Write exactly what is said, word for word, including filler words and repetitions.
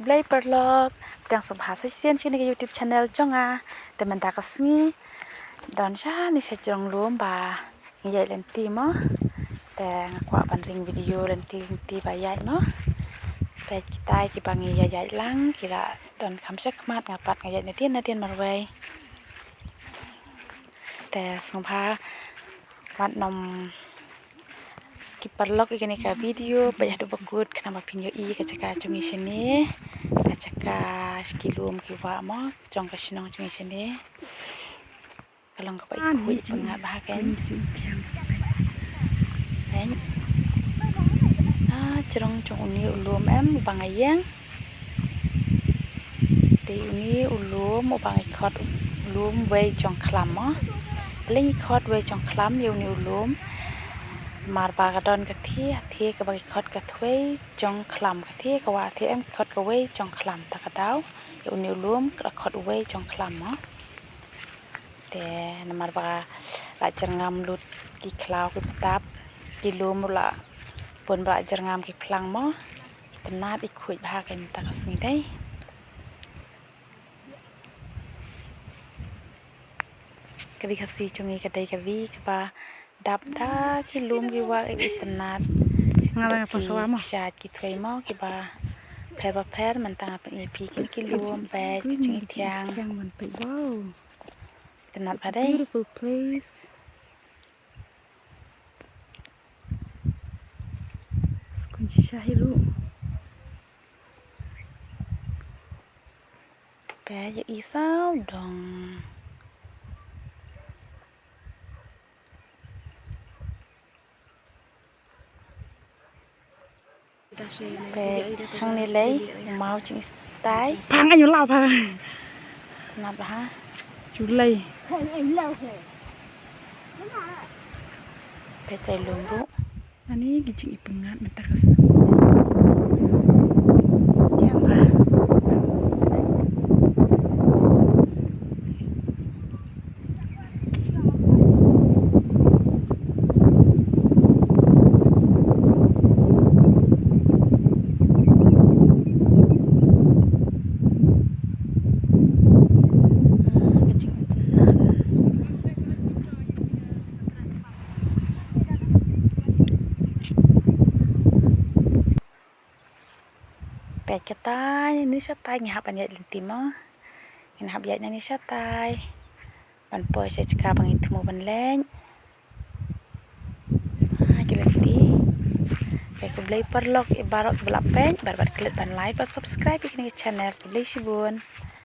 Blei paralok, pdiang sngewbha sa shisien sha kane ka YouTube channel jong nga. Te mynta ka sngi don shane sha jrong lum ba ngi ïaid lynti mo. Te nga kwah ban ring video lynti lynti ba ïaid mo. Te kitai kiba ngi ïaid ïaid lang ki la don kham sha khmat, nga pat nga ïaid nadien nadien marwei. Te sngewbha wat nym skip paralok ïa kane ka video, peit haduh ba kut khnang ba phin ïohi ka jaka jong ngi shane, ka jaka sha ki lum ki wah mo jong ka shnong jong ngi shane. Ka long kaba i khuid i pyngngad bha kein. Peit. Na jrong jong une u lum em uba nga ïeng. Te une u lum uba ngi khot u lum Wei Jong Khlam mo. Balei ngi khot Wei Jong Khlam ïa une u lum? Namar ba ka don ka thie, thie kaba ngi khot ka Wei Jong Khlam, ka thie ka wah thie em, ngi khot ka Wei Jong Khlam, ta ka daw ïa une u lum ka la khot Wei Jong Khlam mo. Te namar ba la jyrngam lut ki khlaw ki btap, ki lum ruh la bun ba la jyrngam ki phlang mo. Itynnad i khuid bha kein mynta ka sngi dei. Ka ri Khasi jong ngi ka dei ka ri kaba dap da ki lum ki wah, itynnad. Nga la nga pasa wa mo. Ki shait ki thwei mo kiba pher ba pher, mynta nga pyni ïa phi kine ki lum, peit ka jingthiang. Wow. Itynnad bha dei. Beautiful place. Skun shisha hi ruh. Peit ïa i sawdong. Peit hangne lei u maw jingïastai. Pang aïu law pha. Nat bha. Ju lei. Peit tai lum ruh. Ani ki jingïapyngngad mynta ka sngi. Ïa ba. Peit katai, ni shatai ngi hap ban ïaid lynti mo. Ngin hap ïaid na ni shatai. Ban poi sha jaka ba ngi thmu ban leit. Ha ki lynti. Te khublei paralok ïa baroh kiba la peit, bad bad klet ban like bad subscribe ïa kane ka channel. Khublei shibun.